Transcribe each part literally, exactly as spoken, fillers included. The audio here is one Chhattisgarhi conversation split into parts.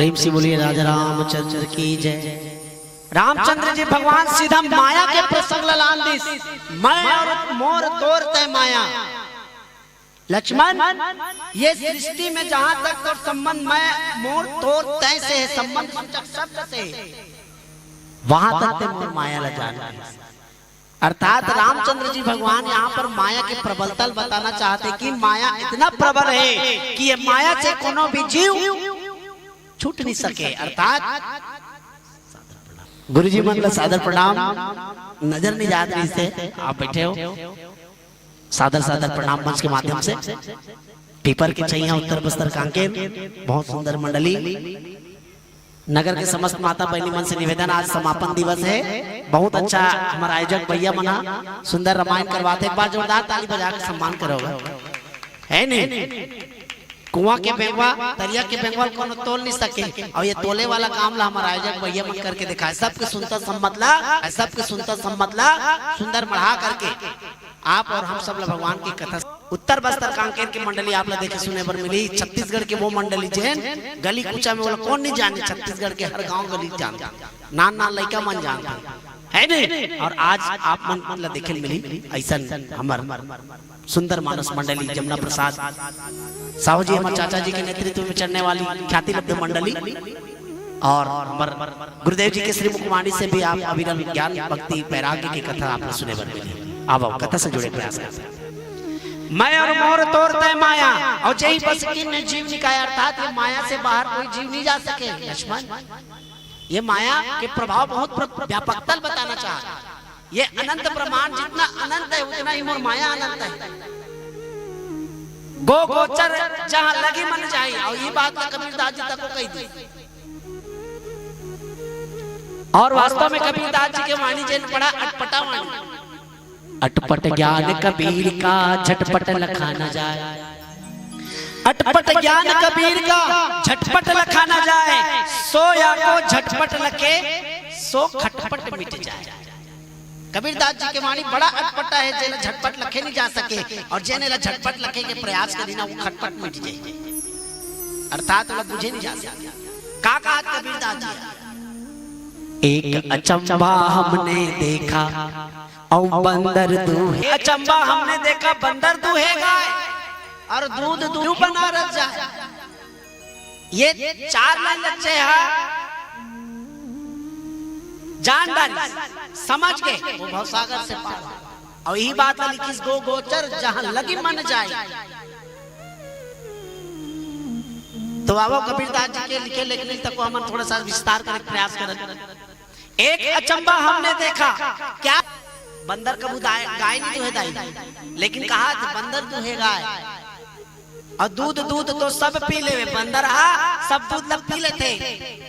प्रेम से बोलिए राजा रामचंद्र की जय। रामचंद्र जी भगवान सीधा माया के प्रसंग ला लान दिस। मैं और मोर तोर तय माया। लक्ष्मण, ये सृष्टि में जहां तक तोर संबंध मैं मोर तोर तय से है, संबंध सूचक शब्द से है, वहां तक ते मोर माया ला जान। अर्थात रामचंद्र जी भगवान यहाँ पर माया के प्रबलता ल बताना चाहते कि माया इतना प्रबल है कि ये माया से कोनो भी जीव छूट नहीं सके। अर्थात गुरुजी मन ला सादर प्रणाम, नजर नहीं जात रहिस हे, आप बैठे हो, सादर सादर प्रणाम मंच के माध्यम से। पीपर के छैया उत्तर बस्तर कांकेर, बहुत सुंदर मंडली। नगर के समस्त माता बहनी मन से निवेदन, आज समापन दिवस है, बहुत अच्छा हमारा आयोजक भैया मन ह सुंदर रामायण करवाते, एक बार जोरदार ताली बजा के सम्मान करोगा, है नहीं? कुआं के बेंगवा, तरिया के बेंगवा ल कोनो तोल नहीं सके, और ये तोले वाला काम ला हमारा आयोजक भैया मन करके दिखाए। सबके सुनता सम्मत ला, सबके सुनता सम्मत ला, सुंदर मढ़ा करके आप और हम सब ला भगवान की कथा। उत्तर बस्तर कांकेर के मंडली आप ला देखे सुने बर मिली। छत्तीसगढ़ के वो मंडली जेन गली कूचा में, ओला कौन नहीं जाने, छत्तीसगढ़ के हर गांव गली जानता, नान नान लइका मन जानता, है नहीं? और आज आप मन ला देखे मिली ऐसन हमर सुंदर मानस मंडली, जमुना प्रसाद साहू जी, हमारे चाचा जी के नेतृत्व में चलने वाली ख्याति लब्ध मंडली, और हमारे गुरुदेव जी के श्री मुखवाणी से भी आप अविरल ज्ञान भक्ति वैराग्य की कथा आप सुने बर मिली। अब आओ, कथा से जुड़े प्रयास करते हैं। मैं और मोर तोर तय माया, और जही बस किन जीव निकाय, अर्थात ये माया से बाहर कोई जीव नहीं जा सके। लक्ष्मण, ये माया के प्रभाव बहुत प्र-, व्यापकता ल बताना चाहत। ये अनंत ब्रह्मांड जितना अनंत है, उतना ही मोर माया अनंत है। गो गोचर जहां लगी मन जाई, और ये बात तो कबीरदास जी तक को कही दी। और वास्तव में कबीरदास जी के वाणी जेन बड़ा अटपटा वाणी। अटपट ज्ञान कबीर का, झटपट लखा न जाए। अटपट ज्ञान कबीर का, झटपट लखा न जाए। सो या को झटपट लखे, सो खटपट मिट जाए। कबीरदास जी के वाणी बड़ा अटपटा है, जेला झटपट लखे नहीं जा सके, और जेन एला झटपट लखे के प्रयास करी ना, वो खटपट मिट जाए, अर्थात ओला बुझे नहीं जा सके। का कहा कबीरदास जी? एक अचंबा हमने देखा, और बंदर दूहे। अचंबा हमने देखा, बंदर दूहे गाय, और दूध दूध बनारस जाए। ये चार लाइन लग जाए हा, जान डाली, समझ गए, वो भवसागर से पार। और यही बात लिखिस, गो गोचर जहां लगी मन जाए। तो बाबा कबीरदास जी के लिखे लेखनी तक को हमन थोड़ा सा विस्तार करे के प्रयास करत। एक अचंबा हमने देखा, क्या बंदर कभू दाय-, गाय नहीं दूहे दाई, लेकिन कहा कि बंदर दूहे गाय। और दूध, दूध तो सब पी लेवे, बंदर हा सब दूध ला पी लेथे,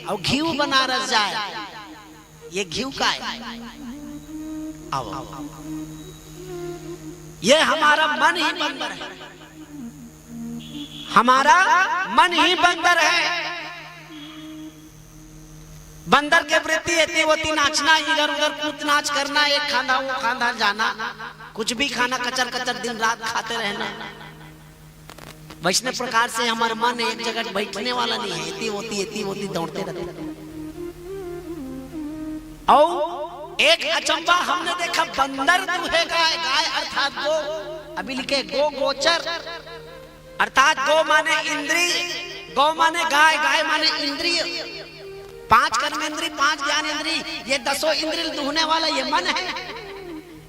और घीव बनारस जाए, ये घीव का है? आओ, ये हमारा मन ही बंदर है, हमारा मन ही बंदर है। बंदर के वृत्ति एती ओती नाचना, इधर उधर कूद नाच करना, एक खांधा वो खांधा जाना, कुछ भी खाना, कचर कचर दिन रात खाते रहना। वैसने प्रकार से हमार मन एक जगह बैठने वाला नहीं है, एती ओती, एती ओती दौड़ते रहते। और एक अचंबा हमने देखा, बंदर दूहे गाय, गाय अर्थात गो, अभी लिखे गो गोचर, अर्थात गो माने इंद्री, गो माने गाय, गाय माने इंद्रिय। पांच कर्मेंद्री, पांच ज्ञान इंद्री, ये दसों इंद्री दूहने वाला ये मन है।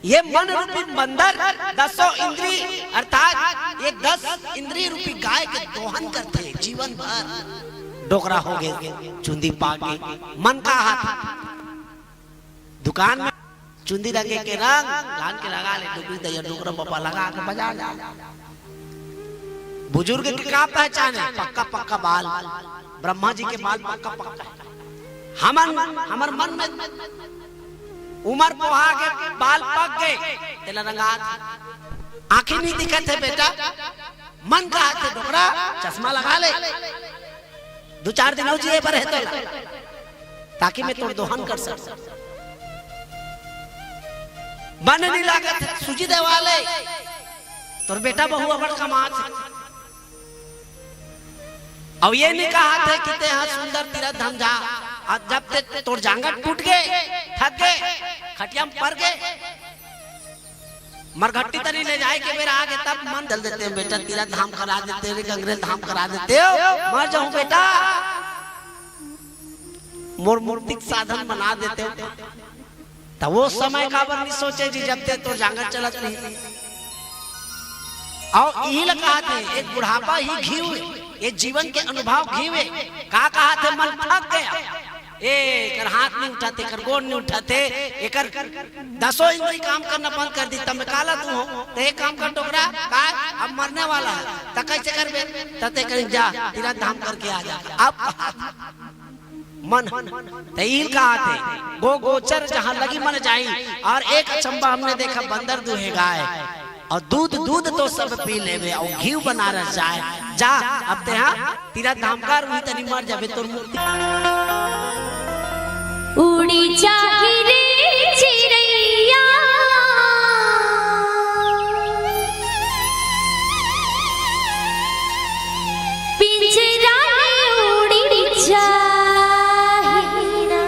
ये मन रूपी बंदर दसों इंद्री अर्थात ये दस इंद्री रूपी गाय के दोहन करथे जीवन भर। डोकरा हो गए, चुंदी पाके, मन का हाथ। दुकान में चुंदी रंगे के रंग, लान के लगा ले, डुबरी दैया डोकरा बाबा लगा के बजा ले। बुजुर्ग के का पहचान है? पक्का पक्का बाल, ब्रह्मा जी के बाल पक्का पक्का है। हमन, हमर मन में उमर पोहा के बाल पक गए, तेला रंगात। आंखें नहीं दिखत है बेटा, मन का हाथ है डोकरा, चश्मा लगा ले, दो चार दिन और जिए पर है तो, ताकि मैं तोर दोहन कर सकूं। मन नहीं लागत है, सूजी देवा ले, तोर बेटा बहू अबड़ कमात है। अउ ये नइ कहत हे कि तेहा सुंदर तीरथ धाम जा। अउ जब ते तोर जांगर टूट गे, थक गे, खटिया म पर गे, मरघट्टी तरी ले जाय के बेरा आगे, तब मन दल देते हो, "बेटा तीरथ धाम करा देते हो रे, गंगरेल धाम करा देते हो, मर जाहूं बेटा, मोर मुक्ति के साधन बना देते हो।" त वो समय काबर नइ सोचे जी, जब ते तोर जांगर चलत रही। अउ इही ल कहत हे, एक बुढ़ापा ही घीव हे, ये जीवन के अनुभव घीव हे। का कहत हे, मन थक गया, ए, एकर हाथ नइ उठत हे, एकर गोड़ नइ उठत हे, एकर दसों इंद्री काम करना बंद कर दिस, त मैं काला दूहूं? त एक काम कर डोकरा, काय अब मरने वाला हे, त कइसे करबे? त ते कहीं जा, तीरथ धाम करके आ जा। अब मन, त इही ल कहत हे, गो गोचर जहां लगी मन जाई। अउ एक अचंभा हमने देखा, बंदर दूहे गाय, अउ दूध, दूध तो सब पी लेवे, अउ घीव बनारस जाय। जा, अब तेहा तीरथ धाम कर, उही तरी मर जाबे, तोर मुक्ति। उड़ी जाही रे चिरैया, पिंजरा ले उड़ी जाही ना।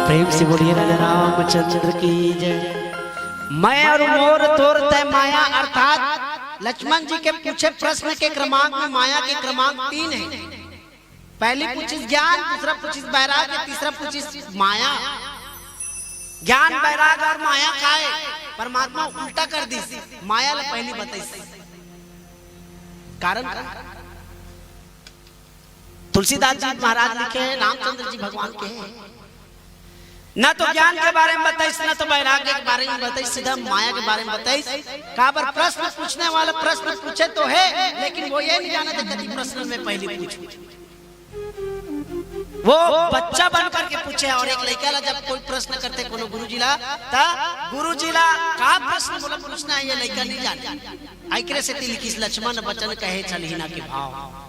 प्रेम से बोलिए राजा रामचंद्र की जय। मैं और मोर तोर तय माया, अर्थात लक्ष्मण जी के पूछे प्रश्न के क्रमांक में माया के क्रमांक तीन है। पहली पूछिस ज्ञान, दूसरा पूछिस बैराग्य, तीसरा पूछिस माया। ज्ञान, बैराग और माया काय? परमात्मा उल्टा कर दिस, माया ला पहली बताइस। कारण का? तुलसीदास जी महाराज लिखे हैं, रामचंद्र जी भगवान के हैं। न तो ज्ञान के बारे में बताइस, न तो वैराग्य के बारे में बताइस, सीधा माया के बारे में बताइस। काबर, प्रश्न पूछने वाला प्रश्न पूछे तो है, लेकिन वो ये नहीं जानत हे कति प्रश्न में पहली पूछूं। वो बच्चा बन करके पूछे, और एक लइका ला जब कोई प्रश्न करथे कोनो गुरुजी ला, त गुरुजी ला का प्रश्न बोला पूछना है, ये लइका नहीं जाने। एकरे सेती लिखिस लक्ष्मण बचन कहे छलहिना के भाव,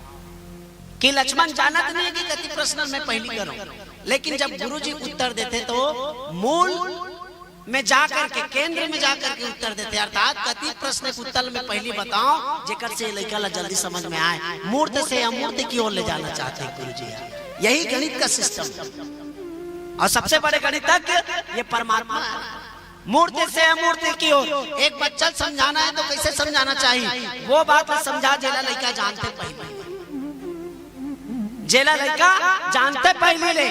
कि लक्ष्मण जानत नहीं है कि कति प्रश्न मैं पहली करूं, लेकिन जब गुरुजी उत्तर देथे तो मूल में जा करके, केंद्र में जा करके उत्तर देथे, अर्थात कति प्रश्न के उत्तर में पहली बताओ, जेकर से लइका ला जल्दी समझ में आए, मूर्त से अमूर्त की ओर ले जाना चाहते हैं गुरुजी। यही गणित का सिस्टम। और सबसे बड़े गणितज्ञ ये परमात्मा है। मूर्त से अमूर्त की ओर। एक बच्चा समझाना है तो कैसे समझाना चाहिए, वो बात ला समझा, जेला लइका जानथे पहली, जेला लइका जानथे पहली ले,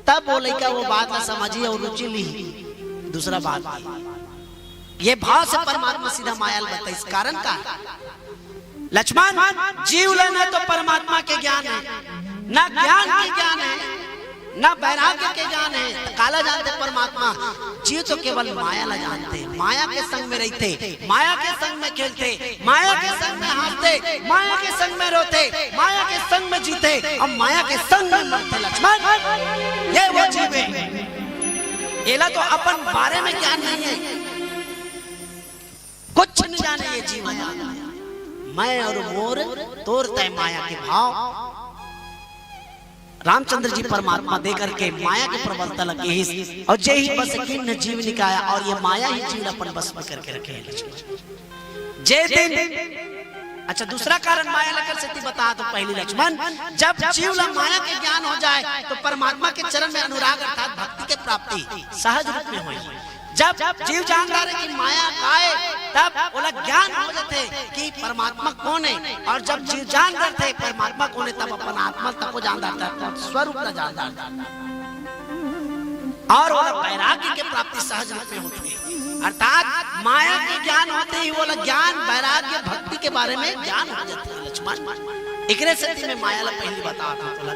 तब वो लइका वो बात ला समझी और रुचि ली। दूसरा बात, ये भाव से परमात्मा सीधा माया ला बताइस। कारण का? लक्ष्मण, जीव ला न तो परमात्मा के ज्ञान है, न ज्ञान के ज्ञान है, न वैराग्य के ज्ञान है, त काला जानथे परमात्मा? जीव तो केवल माया ला जानथे, माया के संग में रहिथे, माया के संग में खेलथे, माया के संग में हांसथे, माया के संग में रोथे, माया के संग में जीथे और माया के संग में मरथे। लक्ष्मण, ये वो जीव है, एला तो अपन बारे में ज्ञान नहीं है, कुछ नहीं जाने ये जीव है। मैं और मोर, तोर तय माया के भाव। रामचंद्र जी परमात्मा दे करके माया के प्रबलता ला किहिस, और जे ही बस कीन्ह जीव निकाया, और ये माया ही जीव ला अपन बस में करके रखे है लक्ष्मण। जे दिन, अच्छा, दूसरा कारण माया ला कर सेती बता दो पहली लक्ष्मण, जब जीव ला माया के ज्ञान हो जाए तो परमात्मा के चरण में अनुराग अर्थात भक्ति के प्राप्ति सहज रूप में होई। जब जीव जान डारे कि माया काय, तब ओला ज्ञान हो जाथे कि परमात्मा कौन है। और जब जीव जान डारथे परमात्मा कौन है, तब अपन आत्मा तको जान डारथे, अपन स्वरूप ला जान डारथे। और ओला वैराग्य के प्राप्ति सहज रूप में होथे। अर्थात माया के ज्ञान होते ही ओला ज्ञान, वैराग्य, भक्ति के बारे में ज्ञान हो जाथे लक्ष्मण। एकरे सेती मैं माया ला पहली बता दूं, ओला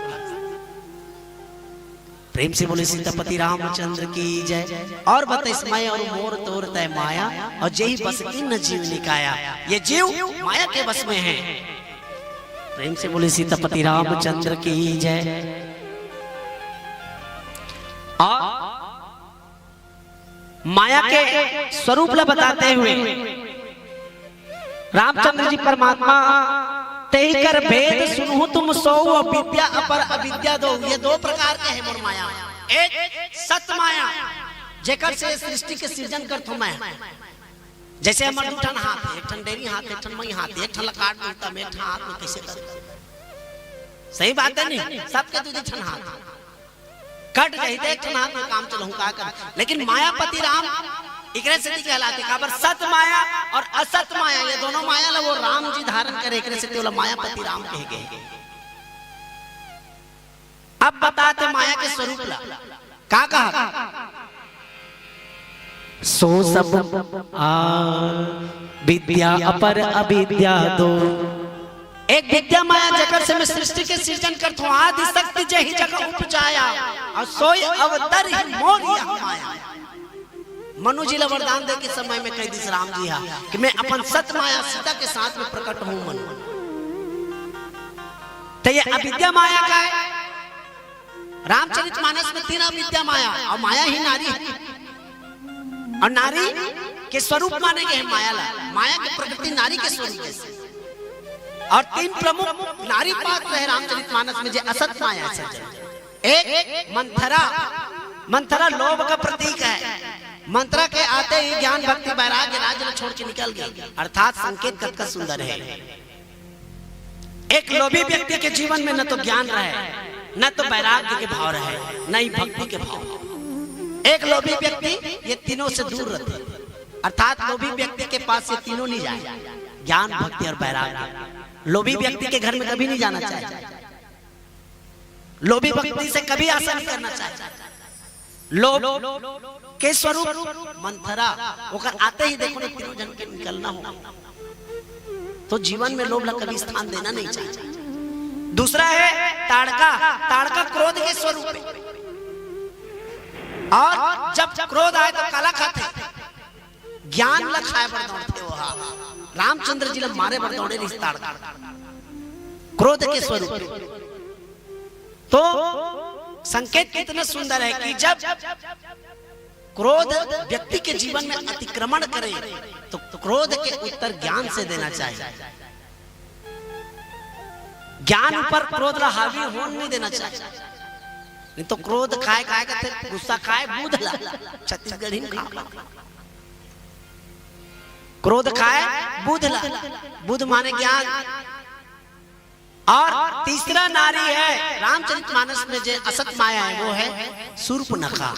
प्रेम से बोले सीतापति रामचंद्र की जय। और बताइस, मैं और मोर तोर तय माया, और जेही बस कीन्ह जीव निकाया। ये जीव माया के बस में है। प्रेम से बोले सीतापति रामचंद्र की जय। और माया के स्वरूप ला बताते हुए रामचंद्र जी परमात्मा, "तेहि कर भेद सुनहु तुम सोउ, विद्या अपर अविद्या दोउ।" ये दो प्रकार के है मोर माया। एक सत माया, जेकर से सृष्टि के सृजन करथों मैं। जैसे हमर दू ठन हाथ है, एक ठन डेरी हाथ, एक ठन मई हाथ, एक ठन ला काट दूं त मैं एक ठन हाथ में कैसे कर? सही बात है नहीं? सबके दू दू ठन हाथ। कट जाही त एक ठन हाथ में काम चलाहूं, का कर? लेकिन मायापति राम एकरे सेती कहलाथे, काबर सत माया और असत माया, ये दोनों माया ला वो राम जी धारण करे, एकरे सेती ओला मायापति राम कहे गए। अब बताथे माया के स्वरूप ला, का कहा? सो सब आ विद्या अपर अविद्या दोउ। एक विद्या माया, जेकर से मैं सृष्टि के सृजन करथों, आदि शक्ति जेहि जग उपजाया, और सोई अवतरही मोर यह माया। मनु जी ला वरदान दे के समय में कह दिस राम जी हा कि मैं अपन सत माया सीता के साथ में प्रकट हों मनु। त ये अविद्या माया काय? रामचरित मानस में तीन अविद्या माया, और माया ही नारी है। और नारी के स्वरूप माने गए हैं माया ला। माया के प्रकृति नारी के स्वरूप है। और तीन प्रमुख नारी पात्र है रामचरित मानस में, जे असत माया है सज्जन। एक मंथरा, मंथरा लोभ का प्रतीक है। मंथरा के आते ही ज्ञान, भक्ति, वैराग्य, राज्य ला छोड़ के निकल गई, अर्थात संकेत कतका सुंदर है। एक लोभी व्यक्ति के जीवन में न तो ज्ञान रहे, न तो वैराग्य के भाव रहे, न ही भक्ति के भाव। एक लोभी व्यक्ति ये तीनों से दूर रहते, अर्थात लोभी व्यक्ति के पास ये तीनों नहीं जाए, ज्ञान, भक्ति और वैराग्य। लोभी व्यक्ति के घर में कभी नहीं जाना चाहिए, लोभी व्यक्ति से कभी आशा नहीं करना चाहिए। लोभ के स्वरूप मंथरा, ओकर आते ही देखो ना, तीनों जन के निकलना हो, तो जीवन में लोभ ला कभी स्थान देना नहीं चाहिए। दूसरा है ताड़का, ताड़का क्रोध के स्वरूप है, और जब क्रोध आए तो काला खाथे, ज्ञान ला खाए बर दौड़थे। वो हा रामचंद्र जी ला मारे बर दौड़े रिहिस ताड़का, क्रोध के स्वरूप। तो संकेत कितना सुंदर है कि जब क्रोध व्यक्ति के जीवन में अतिक्रमण करे, तो क्रोध के उत्तर ज्ञान से देना चाहिए। ज्ञान ऊपर क्रोध ला हावी होन नहीं देना चाहिए, नहीं तो क्रोध खाए, खाए कहते गुस्सा खाए बूध ला, छत्तीसगढ़ी में कहा, क्रोध खाए बूध ला। बूध माने ज्ञान। और तीसरा नारी है रामचरितमानस में जो असत माया है, वो है शूर्पनखा।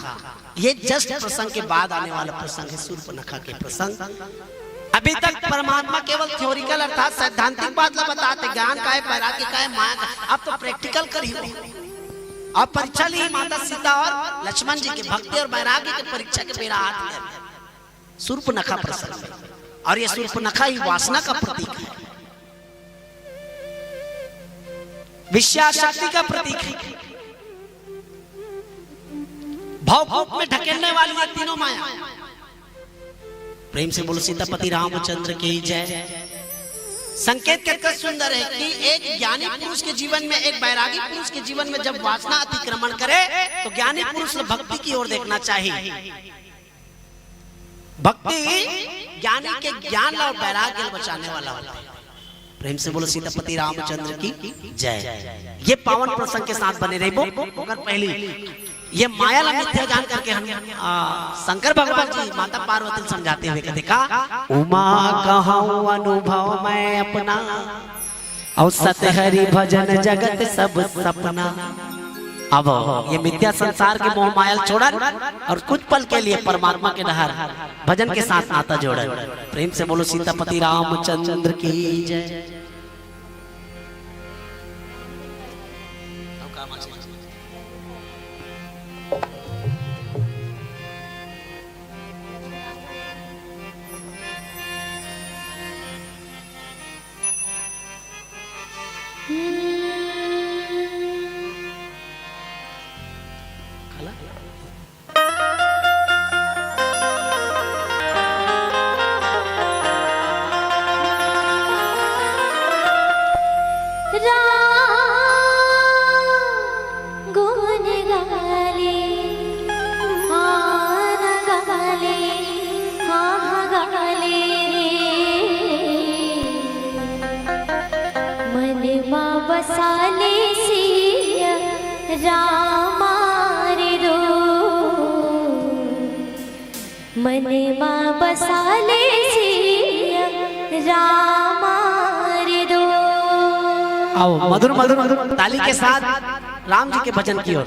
ये जस्ट प्रसंग के बाद आने वाला प्रसंग है, शूर्पनखा के प्रसंग। अभी तक परमात्मा केवल थ्योरिकल अर्थात सैद्धांतिक बात ला बताते, ज्ञान का है, वैराग्य का है, माया का। अब तो प्रैक्टिकल करी हो। अब परीक्षा ली माता सीता और लक्ष्मण जी के, भक्ति और वैराग्य के परीक्षा के बेरा हाथ में शूर्पनखा प्रसंग है। और ये शूर्पनखा ही वासना का प्रतीक है, विषयाशक्ति का प्रतीक है, भवकूप में ढकेलने वाली ये तीनों माया। प्रेम से बोलो सीतापति रामचंद्र की जय। संकेत कितना सुंदर है कि एक ज्ञानी पुरुष के जीवन में, एक वैरागी पुरुष के जीवन में जब वासना अतिक्रमण करे, तो ज्ञानी पुरुष भक्ति की ओर देखना चाहिए। भक्ति ज्ञानी के ज्ञान ला और वैराग्य ला बचाने वाला होता है। प्रेम से बोलो सीतापति रामचंद्र की जय। ये पावन प्रसंग के साथ बने रहिबो। ओकर पहली ये माया ला मिथ्या जान करके हम, आ, शंकर भगवान जी माता पार्वती ला समझाते हुए कहते का, उमा कहूँ अनुभव मैं अपना, और सतहरि भजन जगत सब सपना। अब ये मिथ्या संसार के मोह माया ल छोड़न और कुछ पल के लिए परमात्मा के डहर भजन के साथ नाता जोड़न। प्रेम से बोलो सीतापति रामचंद्र की जय। राम गुण गाले, हान गाले, हाह गाले रे। मन मा बसाले सिया रामा रे दो। मन मा बसाले सिया रामा रे दो। आओ, मधुर मधुर ताली के साथ राम जी के भजन की ओर।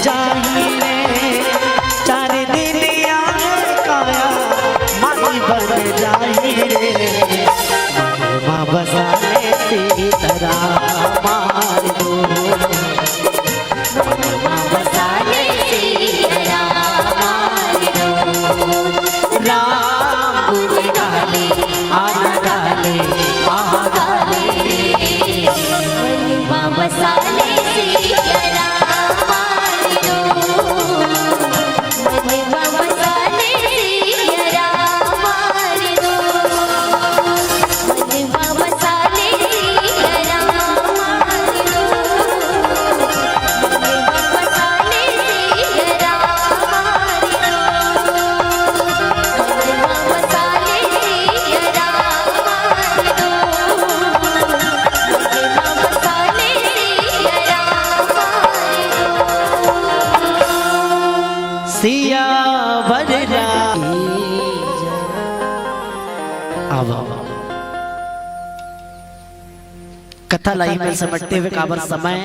जाही रे, चार दिन आए काया माई बन जाही रे। मन मा बसा ले सीताराम मार दो। मन मा बसा ले सीताराम मार दो। राम गुण गाले, आना गाले, आहा गाले। मन मा बसा ले सीताराम मार दो। सियावर राम। अब कथा ला इही में समझते हुए, काबर समय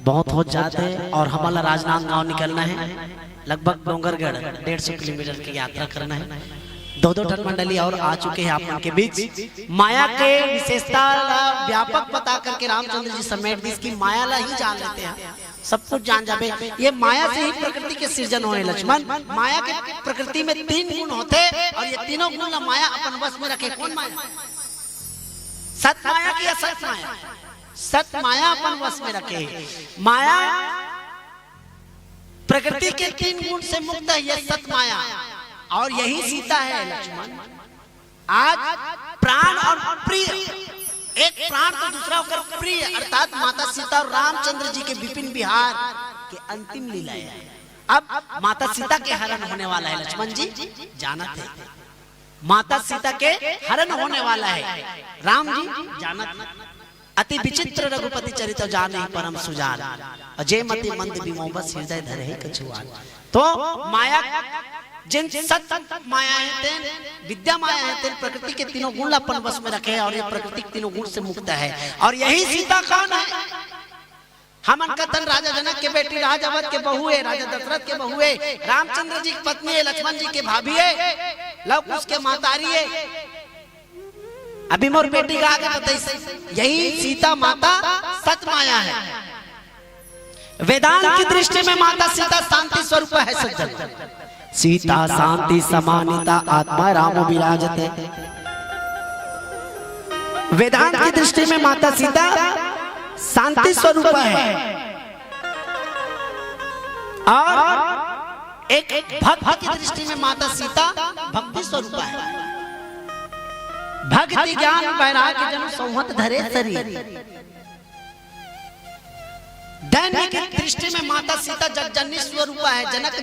बहुत हो जात हे अउ हमन ला राजनांदगांव निकलना हे, लगभग डोंगरगढ़ डेढ़ सौ किलोमीटर की यात्रा करना हे। दो दो ठन मंडली अउ आ चुके हे आप मन के बीच। माया के विशेषता ला व्यापक बता करके रामचंद्र जी समेट दिस कि माया ला ही जान लेते हैं, सब कुछ जान जाबे। ये माया से ही प्रकृति के सृजन होए लक्ष्मण। माया के प्रकृति में तीन गुण होते अउ ये तीनों गुण ला माया अपन वश में रखे। कौन माया? सत माया कि असत माया? सत माया अपन वश में रखे। माया प्रकृति के तीन गुण से मुक्त है ये सत माया, अउ यही सीता है लक्ष्मण। आज प्राण अउ प्रिय, एक प्राण तो दूसरा ओकर प्रिय, अर्थात माता सीता अउ रामचंद्र जी के विपिन विहार के अंतिम लीला है। अब माता सीता के हरण होने वाला है लक्ष्मण जी, जानत हे। माता सीता के हरण होने वाला है राम जी, जानत हे। अति विचित्र रघुपति चरित, जानेउ परम सुजान। अउ जे मति मंद बिमोह बस, हृदय धरहिं कछुआन। तो माया, जेन सत माया हे तेन, विद्या माया हे तेन, प्रकृति के तीनों गुण ला अपन वश में रखे हे अउ ये प्रकृति के तीनों गुण से मुक्त हे। अउ यही सीता कौन हे? हमन कथन राजा जनक के बेटी, राज अवध के बहू हे, राजा दशरथ के बहू हे, रामचंद्र जी के पत्नी हे, लक्ष्मण जी के भाभी हे, लव कुश के महतारी हे। अभी मोर बेटी गा के बताइस, यही सीता माता सत माया हे। वेदांत की दृष्टि में माता सीता शांति स्वरूप हे सज्जन। सीता शांति समानीता आत्मा रामो विराजते। वेदांत की दृष्टि में माता सीता शांति स्वरूप हे अउ एक भक्त की दृष्टि में माता सीता भक्ति स्वरूप हे। भक्ति ज्ञान वैराग्य जनु संवत धरे शरीर। दैन्य की दृष्टि में माता सीता जगजननी स्वरूपा हे, जनक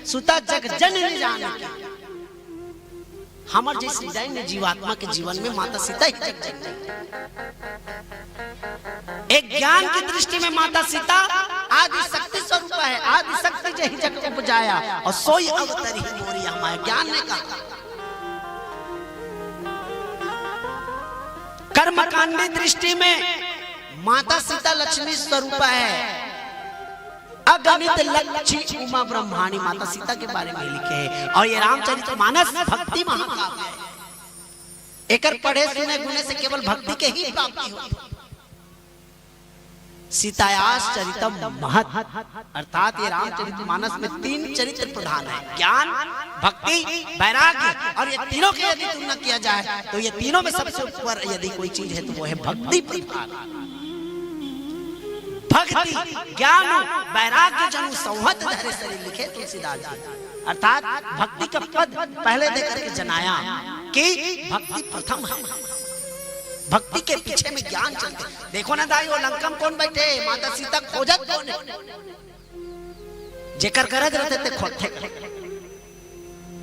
सुता जगजननी जानकी। हमर जइसे दैन्य जीवात्मा के जीवन में माता सीता ही जगजननी। एक ज्ञान की दृष्टि में माता सीता आदि शक्ति स्वरूपा हे, आदि शक्ति जही जग उपजाया, अउ सोई अवतरी मोरी माया, ज्ञान ने कहा। कर्मकांडी दृष्टि में माता सीता लक्ष्मी स्वरूपा हे, अगणित लक्ष्मी उमा ब्रह्माणी माता सीता के बारे में लिखे हे। अउ ये रामचरित मानस भक्ति महाकाव्य हे, एकर पढ़े सुने गुने से केवल भक्ति के ही प्राप्ति होथे। सीतायाश्चरितम महत, अर्थात ये रामचरित मानस में तीन चरित्र प्रधान हे, ज्ञान, भक्ति, वैराग्य। अउ ये तीनों के यदि तुलना किया जाए तो ये तीनों में सबसे ऊपर यदि कोई चीज हे तो वो हे भक्ति प्रधान। भक्ति ज्ञान वैराग्य जनु संवत धरे शरीर, लिखे तुलसीदास जी। अर्थात भक्ति का पद पहले देकर के जनाया कि भक्ति प्रथम हे, भक्ति के पीछे में ज्ञान चलथे। देखो ना दाई, वो लंका में कौन बइठे हे? माता सीता खोजत कौन हे? जेकर गरज रहिथे ते खोजथे।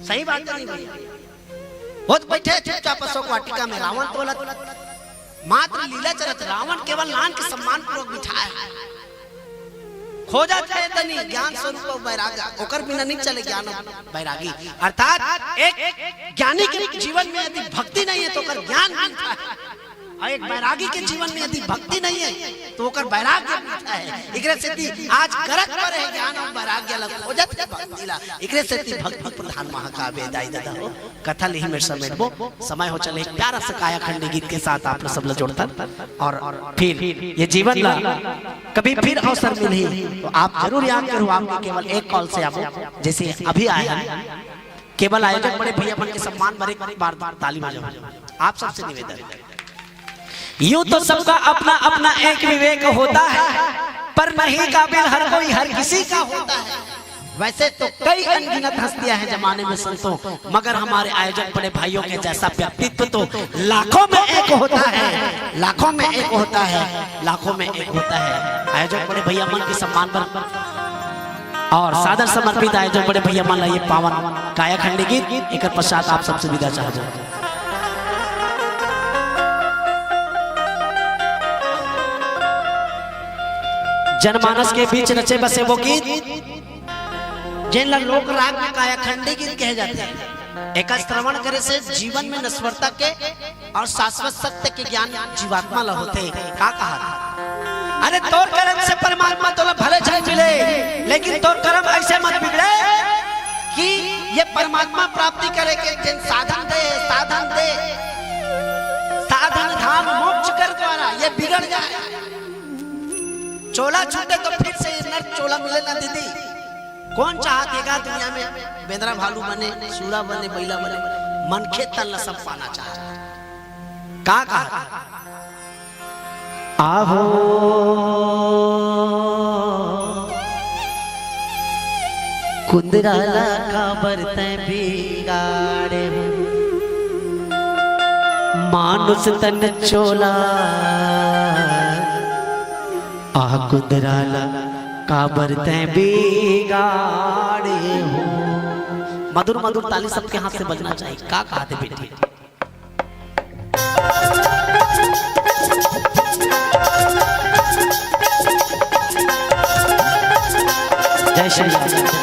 सही बात हे नहीं भैया? वो तो बइठे हे चुपचाप अशोक वाटिका में, रावण तोलत, मात्र लीला चलत, रावण केवल नान के सम्मान पूर्वक बिठाय हे। खोजत हे तनी ज्ञान स्वरूप अउ वैराग्य, ओकर बिना नहीं चले ज्ञान अउ वैरागी। अर्थात एक ज्ञानी के जीवन में यदि भक्ति नहीं हे तो ओकर ज्ञान नहीं हे। अउ एक बैरागी के जीवन में यदि भक्ति नहीं है, तो ओकर वैराग्य मिटता है। एकरे सेती आज करत बर हे ज्ञान अउ वैराग्य ला खोजत हे भक्ति ला। एकरे सेती भक्ति प्रधान महाकाव्य दाई ददा हो। कथा ल इही मेर समेटबो, समय हो चले, एक प्यारा सा कायाखंडी गीत के साथ आप सब ला जोड़थन अउ फिर ये जीवन ला कभी फिर अवसर मिलही तो आप जरूर याद करहू, आपके केवल एक कॉल से आबो, जैसे अभी आए हैं। केवल आयोजक बड़े भैया मन के सम्मान बर एक बार ताली बजाओ, आप सबसे निवेदन। यूं तो सबका अपना अपना एक विवेक होता है, पर नहीं काबिल हर कोई हर किसी का होता है। वैसे तो कई अनगिनत हस्तियां हैं जमाने में संतों, मगर हमारे आयोजक बड़े भाइयों के जैसा व्यक्तित्व तो लाखों में एक होता है, लाखों में एक होता है, लाखों में एक होता है। आयोजक बड़े भैया मन के सम्मान बर अउ सादर समर्पित आयोजक बड़े भैया मन ला ये पावन कायाखंडी गीत, एकर पश्चात आप सबसे विदा चाहत हंव। जनमानस के बीच रचे बसे वो गीत, जेन ला लोक राग में कायाखंडी गीत कहे जाथे। एकर श्रवण करे से जीवन में नश्वरता के अउ शाश्वत सत्य के ज्ञान जीवात्मा ला होथे। का कहा? अरे तोर करम से परमात्मा तोला भले झन मिले, लेकिन तोर करम ऐसे मत बिगड़े कि ये परमात्मा प्राप्ति करे के जेन साधन दे, साधन दे, साधन धाम मोक्ष कर द्वारा ये बिगड़ जाए। चोला छूटे तो फिर से ये नर चोला मिले ना दीदी। कोन चाहत हे गा दुनिया में बेंदरा भालू बने, सूरा बने, बइला बने, मनखे तन ला सब पाना चाहत हे। का कहा? आहो कुंदरा ला काबर तैं बिगाड़े हो, मानुष तन चोला। आह कुंदरा ला काबर तैं बिगाड़े हो। मधुर मधुर ताली सबके हाथ से बजना चाहिए। का कहा थे बेटी? जय श्री राम।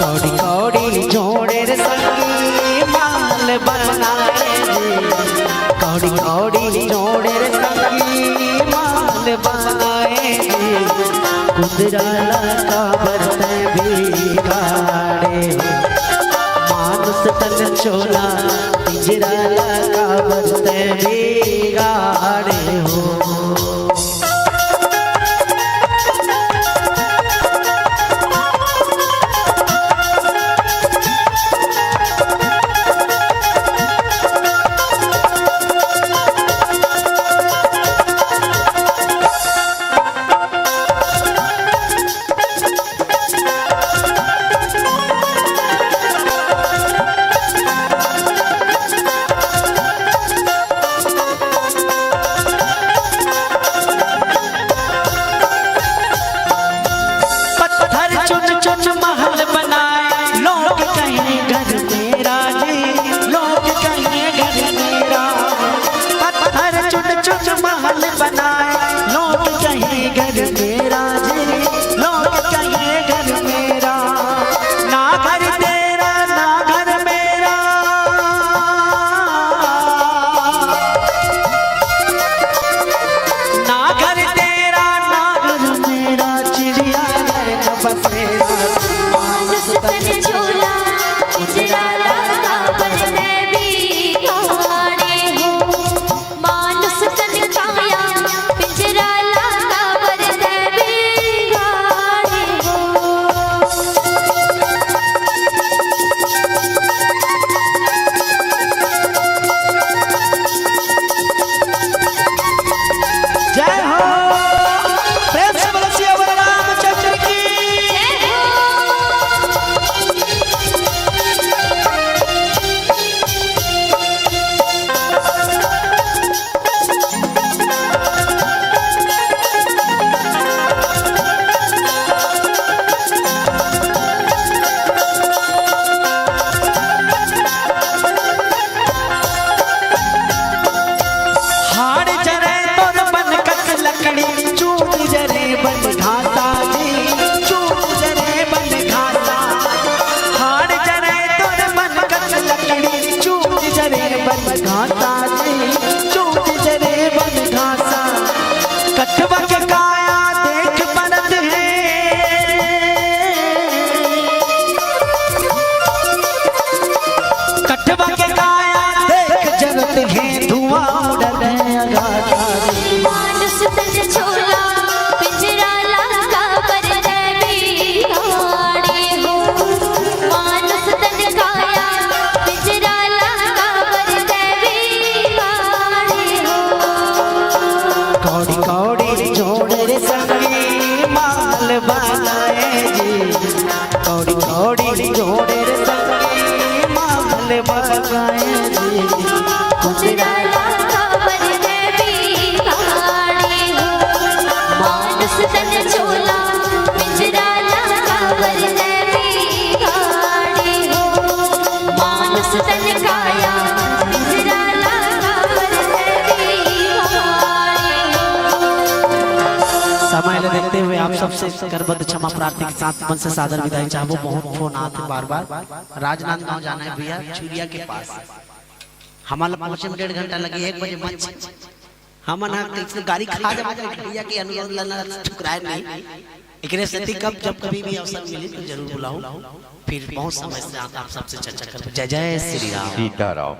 कौड़ी कौड़ी जोड़े रे संगी माल बनाए जी, कौड़ी कौड़ी जोड़े रे संगी माल बनाए जी। कुंदरा ला काबर तैं बिगाड़े हो, मानुष तन चोला पिंजरा ला काबर तैं बिगाड़े हो। मानुष तन छोला पिंजरा लागा बर दे बिगाड़े हो। मानुष तन काया पिंजरा लागा बर दे बिगाड़े हो। कौड़ी कौड़ी जोड़ रे संगी माल बनाए जी। कौड़ी कौड़ी जोड़ रे संगी माल बनाए जी। कुंजरा लागा बर दे बिगाड़े हो। मानुष तन छोला पिंजरा लागा बर दे बिगाड़े हो। मानुष तन काया पिंजरा लागा बर दे बिगाड़े हो। समय ला देखते हुए आप सबसे करबद्ध क्षमा प्रार्थी के साथ मंच से सादर विदाई चाहबो। बहुत फोन आत हे बार बार। राजनांदगांव जाना है भैया, छुरिया के पास। हमन ला पहुंचे में डेढ़ घंटा लगे, एक बजे मंच। हमन ह कइसे गाड़ी खा जाबो, भैया के अनुरोध ला ना ठुकराए नहीं। एकरे सेती कब, जब कभी भी अवसर मिली तो जरूर बुलाओ। फिर बहुत समय से आप, आप सबसे चर्चा करबो। जय जय श्री राम। सीताराम।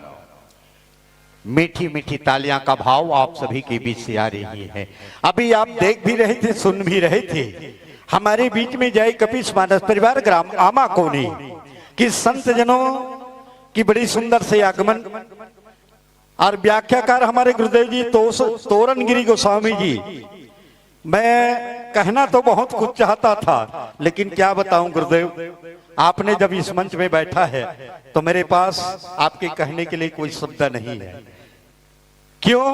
मीठी मीठी तालियां का भाव आप सभी के बीच से आ रही है। अभी आप देख भी रहे थे, सुन भी रहे थे, हमारे बीच में जय कपीस मानस परिवार ग्राम आमाकोनी की संत जनों की बड़ी सुंदर से आगमन और व्याख्याकार हमारे गुरुदेव जी तोस-, तोरण गिरी गोस्वामी जी। मैं कहना तो बहुत कुछ चाहता था, लेकिन क्या बताऊं गुरुदेव, आपने जब इस मंच में बैठा है तो मेरे पास आपके कहने के लिए कोई शब्द नहीं है। क्यों?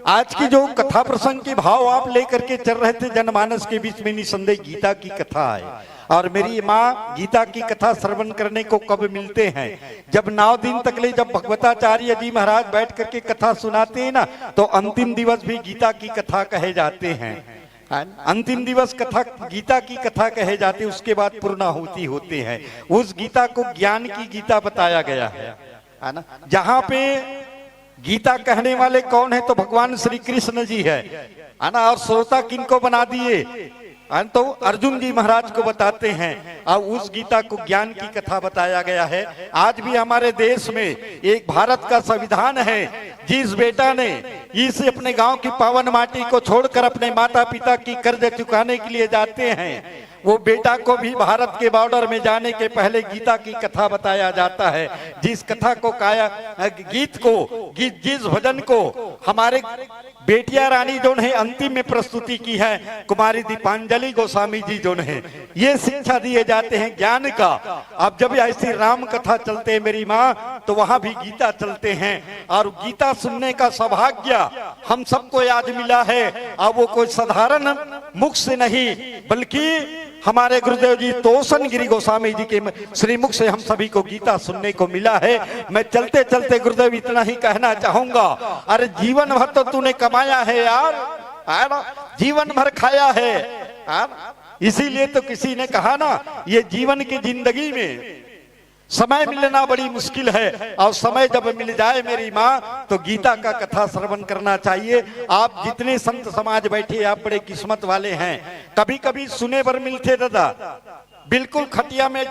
आज की जो कथा प्रसंग के भाव आप लेकर के चल रहे थे जनमानस के बीच में, निसंदेह गीता की कथा है। और मेरी माँ गीता की कथा श्रवण करने को कब मिलते हैं? जब नौ दिन तक ले, जब भगवताचार्य जी महाराज बैठ करके कथा सुनाते हैं ना, तो अंतिम दिवस भी गीता की कथा कहे जाते हैं। अंतिम दिवस कथा, गीता की कथा कहे जाते, उसके बाद पूर्णाहुति होते हैं। उस गीता को ज्ञान की गीता बताया गया है, है ना? जहाँ पे गीता कहने वाले कौन है, तो भगवान श्री कृष्ण जी है, है ना? और श्रोता किनको बना दिए, है ना? तो अर्जुन जी महाराज को बताते हैं। और उस गीता को ज्ञान की कथा बताया गया है। आज भी हमारे देश में एक भारत का संविधान है, जिस बेटा ने इस अपने गांव की पावन माटी को छोड़कर अपने माता पिता की कर्ज चुकाने के लिए जाते हैं, वो बेटा को भी भारत के बॉर्डर में जाने के पहले गीता की कथा बताया जाता है। जिस कथा को काया, गीत को, गीत, जिस भजन को हमारे बेटिया रानी जोन है अंतिम में प्रस्तुति की है, कुमारी दीपांजलि गोस्वामी जी जोन है, ये शिक्षा दिए जाते हैं ज्ञान का। अब जब ऐसी राम कथा चलते हैं मेरी माँ, तो वहां भी गीता चलते हैं। और गीता सुनने का सौभाग्य हम सबको आज मिला है। और वो कोई साधारण मुख से नहीं, बल्कि हमारे गुरुदेव जी तोसन गिरी गोस्वामी जी के श्रीमुख से हम सभी को गीता सुनने को मिला है। मैं चलते चलते गुरुदेव इतना ही कहना चाहूंगा, अरे जीवन भर तो तूने कमाया है यार, है ना? जीवन भर खाया है, है ना? इसीलिए तो किसी ने कहा ना, ये जीवन की जिंदगी में समय मिलना बड़ी मुश्किल है, और समय जब मिल जाए मेरी माँ, तो गीता का कथा श्रवण करना चाहिए। आप जितने संत समाज बैठे, आप बड़े किस्मत वाले हैं। कभी कभी सुने बर मिलथे दादा, बिल्कुल खटिया में,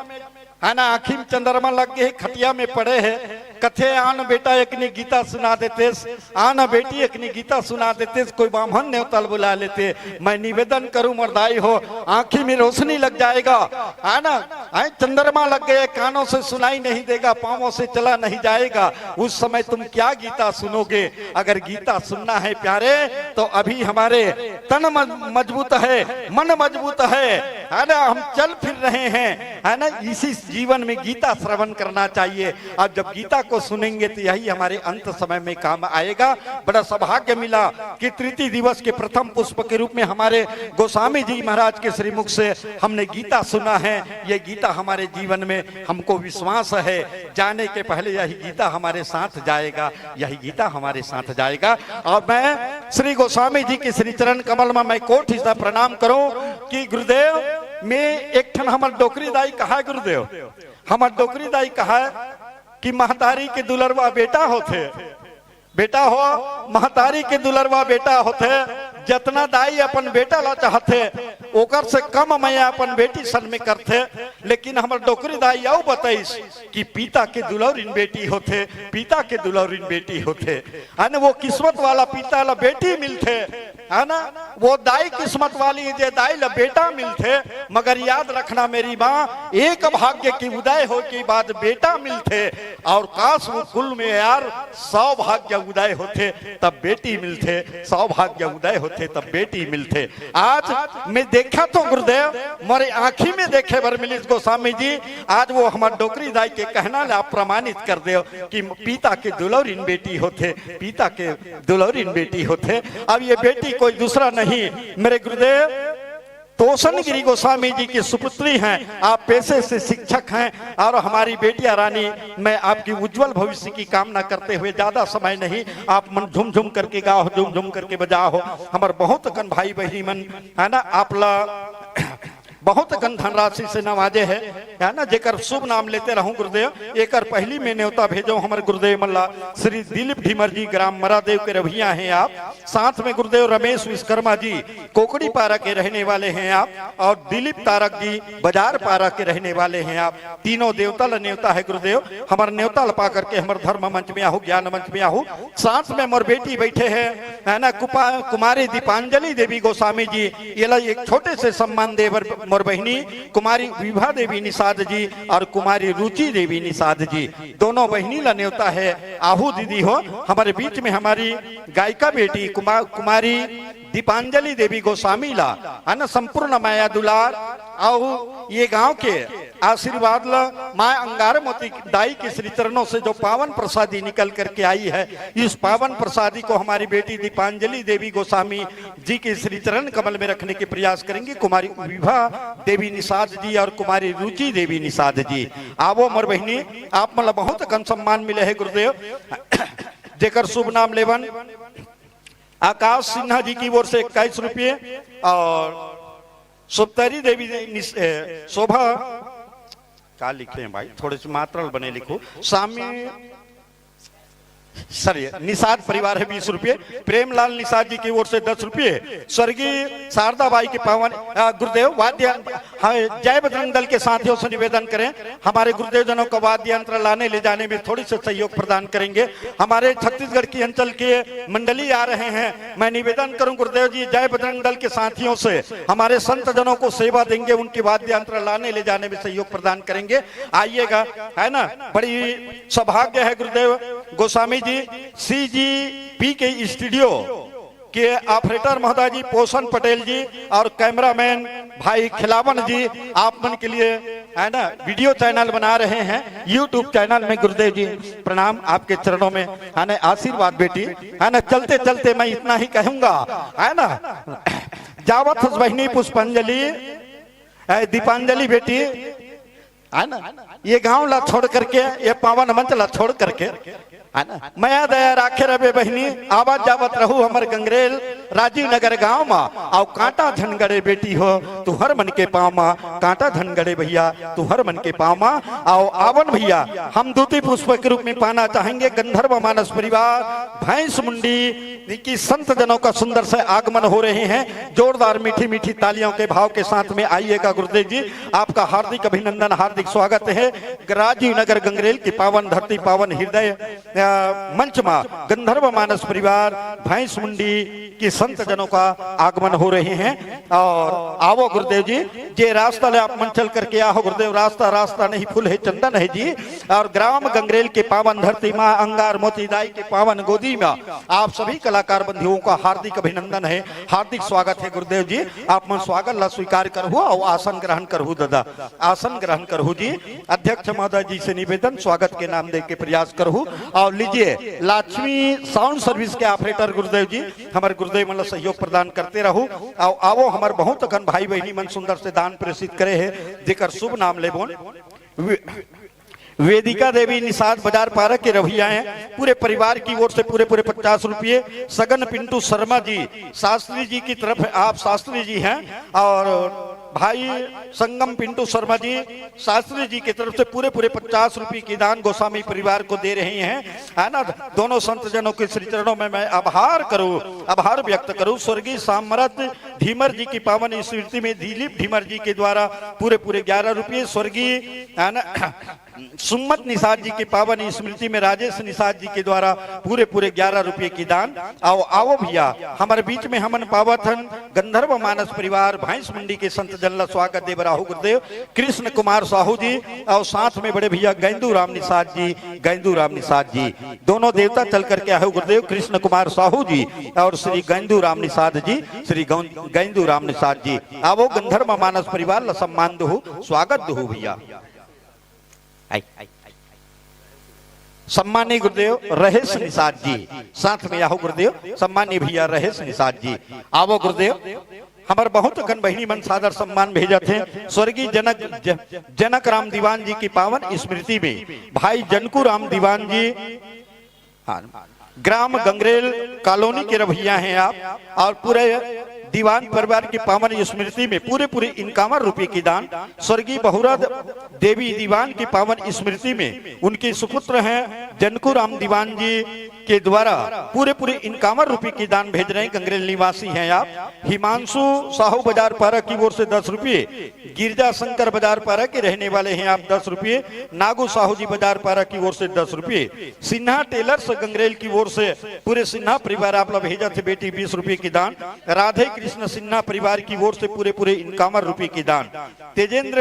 है ना, आँखी में चंद्रमा लग गए, खटिया में पड़े हैं, कथे आन बेटा एकनी गीता सुना देते, आन बेटी एकनी गीता सुना देते, कोई बाम्हन नेवता ल बुला लेते। मैं निवेदन करूं मरदाई हो, आँखी में रोशनी लग जाएगा, है ना, आए चंद्रमा लग गए, कानों से सुनाई नहीं देगा, पांवों से चला नहीं जाएगा, उस समय तुम क्या गीता सुनोगे? अगर गीता सुनना है प्यारे, तो अभी हमारे तन मज-, मजबूत है, मन मजबूत है, है ना, हम चल फिर रहे हैं, है ना। इसी जीवन में गीता श्रवण करना चाहिए। अब जब गीता को सुनेंगे तो यही हमारे अंत समय में काम आएगा। बड़ा सौभाग्य मिला कि तृतीय दिवस के प्रथम पुष्प के रूप में हमारे गोस्वामी जी महाराज के श्रीमुख से हमने गीता सुना है। ये गीता हमारे जीवन में, हमको विश्वास है, जाने के पहले यही गीता हमारे साथ जाएगा, यही गीता हमारे साथ जाएगा। और मैं श्री गोस्वामी जी के श्री चरण कमल में मैं कोटि से प्रणाम करूं कि गुरुदेव में एक ठन हमर डोकरी दाई कहा है, गुरुदेव, हमर डोकरी दाई कहा है कि महतारी के दुलरवा बेटा होथे, बेटा हो, महतारी के दुलरवा बेटा होथे, जतना दाई अपन बेटा ला चाहथे, ओकर से कम मया अपन बेटी सन में करथे। लेकिन हमर डोकरी दाई अउ बताइस कि पिता के दुलौरिन बेटी होथे, पिता के दुलौरिन बेटी होथे। अन वो किस्मत वाला पिता ला बेटी मिलथे, है ना? वो दाई किस्मत वाली, जे दाई ला बेटा मिलथे। मगर याद रखना मेरी माँ, एक भाग्य की उदय हो के बाद बेटा मिलथे। और काश वो कुल में यार सौ भाग्य उदय होथे, तब बेटी मिलथे, सौ भाग्य उदय होथे, तब बेटी मिलथे। आज मैं देखा तो गुरुदेव, मोरे आँखी में देखे बर मिलिस गोस्वामी जी। आज वो हमर डोकरी दाई के कहना ला आप प्रमाणित कर देव कि पिता के दुलौरिन बेटी होथे, पिता के दुलौरिन बेटी होथे। अब ये बेटी कोई दूसरा नहीं, मेरे गुरुदेव तोसन गिरी गोस्वामी जी की सुपुत्री हैं। आप पेशे से शिक्षक हैं और हमारी बेटिया रानी, मैं आपकी उज्जवल भविष्य की कामना करते हुए, ज्यादा समय नहीं, आप मन झुमझुम करके गाओ, झुमझुम करके बजाओ। हमर बहुत अकन भाई बहिनी मन, है ना, आप ला बहुत अकन धनराशि से नवाजे है, है ना, जेकर शुभ नाम लेते रहूं गुरुदेव। एकर पहली में न्योता भेजो हमर गुरुदेव मन ला, श्री दिलीप ढिमर जी, ग्राम मरादेव के रभिया हैं आप। साथ में गुरुदेव रमेश विश्वकर्मा जी, कोकड़ी पारा के रहने वाले हैं आप, और दिलीप तारक जी, बाजार पारा के रहने वाले हैं आप। तीनों देवता ल न्योता है गुरुदेव, हमर न्योता ल पा करके हमर धर्म मंच में आहू, ज्ञान मंच में आहू। साथ में मोर बेटी बैठे है, है ना, कुपा-, कुमारी दीपांजलि देवी गोस्वामी जी, ये ला एक छोटे से सम्मान दे बर मोर बहिनी कुमारी विभा देवी निषाद जी और कुमारी रुचि देवी निषाद जी, दोनों बहिनी ला न्योता है। आहू दीदी हो, हमारे बीच में हमारी गायिका बेटी कुमा-, कुमारी दीपांजलि देवी गोस्वामी ला, है ना, संपूर्ण माया दुलार, अउ ये गांव के आशीर्वाद ला, माँ अंगार मोती दाई के श्री चरणों से जो पावन प्रसादी निकल करके आई है, इस पावन प्रसादी को हमारी बेटी दीपांजलि देवी गोस्वामी जी के श्री चरण कमल में रखने के प्रयास करेंगे। कुमारी विभा देवी निषाद जी और कुमारी रुचि देवी निषाद जी, आवो मोर बहिनी, आप मन ला बहुत अकन सम्मान मिले है गुरुदेव। जेकर शुभ नाम लेवन, आकाश सिन्हा जी की ओर से इक्कीस रुपये और सुप्तरी देवी निस-, ए, शोभा, क्या लिखे हैं भाई, थोड़े से मात्रा बने लिखो, सामी, सॉरी, निषाद परिवार है बीस रुपये, प्रेमलाल निषाद जी की ओर से दस रुपये, स्वर्गीय शारदा बाई के पावन, अ, गुरुदेव वाद्य, हाँ, जय बजरंग दल के साथियों से निवेदन करें, हमारे गुरुदेव जनों को वाद्य यंत्र लाने ले जाने में थोड़ी सी सहयोग प्रदान करेंगे। हमारे छत्तीसगढ़ की अंचल के मंडली आ रहे हैं, मैं निवेदन करूं गुरुदेव जी, जय बजरंग दल के साथियों से हमारे संत जनों को सेवा देंगे, उनके वाद्य यंत्र लाने ले जाने में सहयोग प्रदान करेंगे। आइएगा, है ना, बड़ी सौभाग्य है गुरुदेव गोस्वामी जी, सी जी पी के स्टूडियो के ऑपरेटर महोदय जी पोषण पटेल जी और कैमरामैन भाई खिलावन जी, आप मन के लिए, है ना, वीडियो चैनल बना रहे हैं YouTube चैनल में। गुरुदेव जी प्रणाम आपके चरणों में, है ना, आशीर्वाद बेटी, है ना। चलते चलते मैं इतना ही कहूंगा, है ना, जावत हस बहिनी पुष्पांजलि, ए, दीपांजलि बेटी, है ना, ये गांव ला छोड़ करके, ये पावन मंच ला छोड़ करके, है ना, मया दया राखे रबे बहिनी, आवत जावत रहू हमर गंगरेल राजीव नगर गांव मा, अउ कांटा झन गड़े बेटी हो तुंहर मन के पांव मा, कांटा झन गड़े भैया तुंहर मन के पांव मा। अउ आवन भैया, हम दूती पुष्प के रूप में पाना चाहेंगे गंधर्व मानस परिवार भैंस मुंडी की संत जनों का सुंदर से आगमन हो रहे हैं। जोरदार मीठी मीठी तालियों के भाव के साथ में आइएगा गुरुदेव जी, आपका हार्दिक अभिनंदन, हार्दिक स्वागत है। राजीव नगर गंगरेल की पावन धरती, पावन हृदय, अ, मंच मा गंधर्व मानस परिवार भैंस मुंडी की संत जनों का आगमन हो रहे हैं। और आवो गुरुदेव जी, जे रास्ता ले आप मन चल करके आहो गुरुदेव, रास्ता रास्ता नहीं, फूल है चंदन है जी। और ग्राम गंगरेल के पावन धरती माँ अंगार मोती दाई के पावन गोदी में आप सभी कलाकार बंधुओं का हार्दिक अभिनंदन है, हार्दिक स्वागत है गुरुदेव जी। आप मन स्वागत ला स्वीकार करहु और आसन ग्रहण करहु दादा, आसन ग्रहण करहु जी। अध्यक्ष महोदय जी से निवेदन, स्वागत के नाम दे के प्रयास करहु। और लीजिए, लक्ष्मी साउंड सर्विस के ऑपरेटर गुरुदेव जी, हमारे गुरुदेव मन ला सहयोग प्रदान करते रहू। और आवो, हमारे बहुत अकन भाई बहिनी मन सुंदर से दान प्रेषित करे है, जेकर शुभ नाम लेबोन। वे-, वेदिका देवी निषाद बाजार पारा के रहिया हैं, पूरे परिवार की ओर से पूरे पूरे पचास रुपये। सगन पिंटू शर्मा जी, शास्त्री जी की तरफ, आप शास्त्री जी हैं, और भाई संगम पिंटू शर्मा जी शास्त्री जी की तरफ से पूरे पूरे पचास रुपए की दान गोस्वामी परिवार को दे रहे हैं, है ना। दोनों संत जनों के श्री चरणों में मैं आभार करूं, आभार व्यक्त करूं। स्वर्गीय सामरथ ढीमर जी की पावन स्मृति में दिलीप ढीमर जी के द्वारा पूरे पूरे ग्यारह रुपये, स्वर्गीय, है ना, सुम्मत निषाद जी की पावन स्मृति में राजेश निषाद जी के द्वारा पूरे पूरे ग्यारह रुपये की दान। आओ, आओ भैया, हमारे बीच में हमन पावत हन गंधर्व मानस परिवार भैंस मंडी के संत जन ला स्वागत दे बर आहू गुरुदेव कृष्ण कुमार साहू जी और साथ में बड़े भैया गैंदू राम निषाद जी, गैंदू राम निषाद जी दोनों देवता चल करके आहू गुरुदेव कृष्ण कुमार साहू जी और श्री गैंदू राम निषाद जी, श्री गौ-, गैंदू राम निषाद जी। आवो गंधर्व मानस परिवार ला सम्मान दुहू, स्वागत दुहू भैया। आई। सम्मानी गुरुदेव रहेश निषाद जी, साथ में आहू गुरुदेव सम्मानी भैया रहेश निषाद जी। आवो गुरुदेव, हमर बहुत अकन बहिनी मन सादर सम्मान भेजत हे। स्वर्गीय जनक, ज-, जनक राम दीवान जी की पावन स्मृति में भाई जनकू राम दीवान जी, हाँ, ग्राम गंगरेल कॉलोनी के रवैया हैं आप, और पूरे दीवान परिवार की पावन स्मृति में पूरे पूरे इक्यावन रुपये की दान, स्वर्गीय बहुरा देवी दीवान की पावन स्मृति में उनके सुपुत्र हैं जनकू राम दीवान जी के द्वारा पूरे पूरे इक्यावन रुपये की दान भेज रहे हैं। गंगरेल निवासी हैं आप। हिमांशु साहू बाजार पारा की ओर से दस रुपये, गिरजा शंकर बाजार पारा के रहने वाले हैं आप, दस रुपये। नागू साहू जी बाजार पारा की ओर से दस रुपये। सिन्हा टेलर्स गंगरेल की ओर से पूरे सिन्हा परिवार आप ला भेजत हे बेटी बीस रुपये की दान। राधे कृष्ण सिन्हा परिवार की ओर से पूरे पूरे इक्यावन रुपये की दान। तेजेंद्र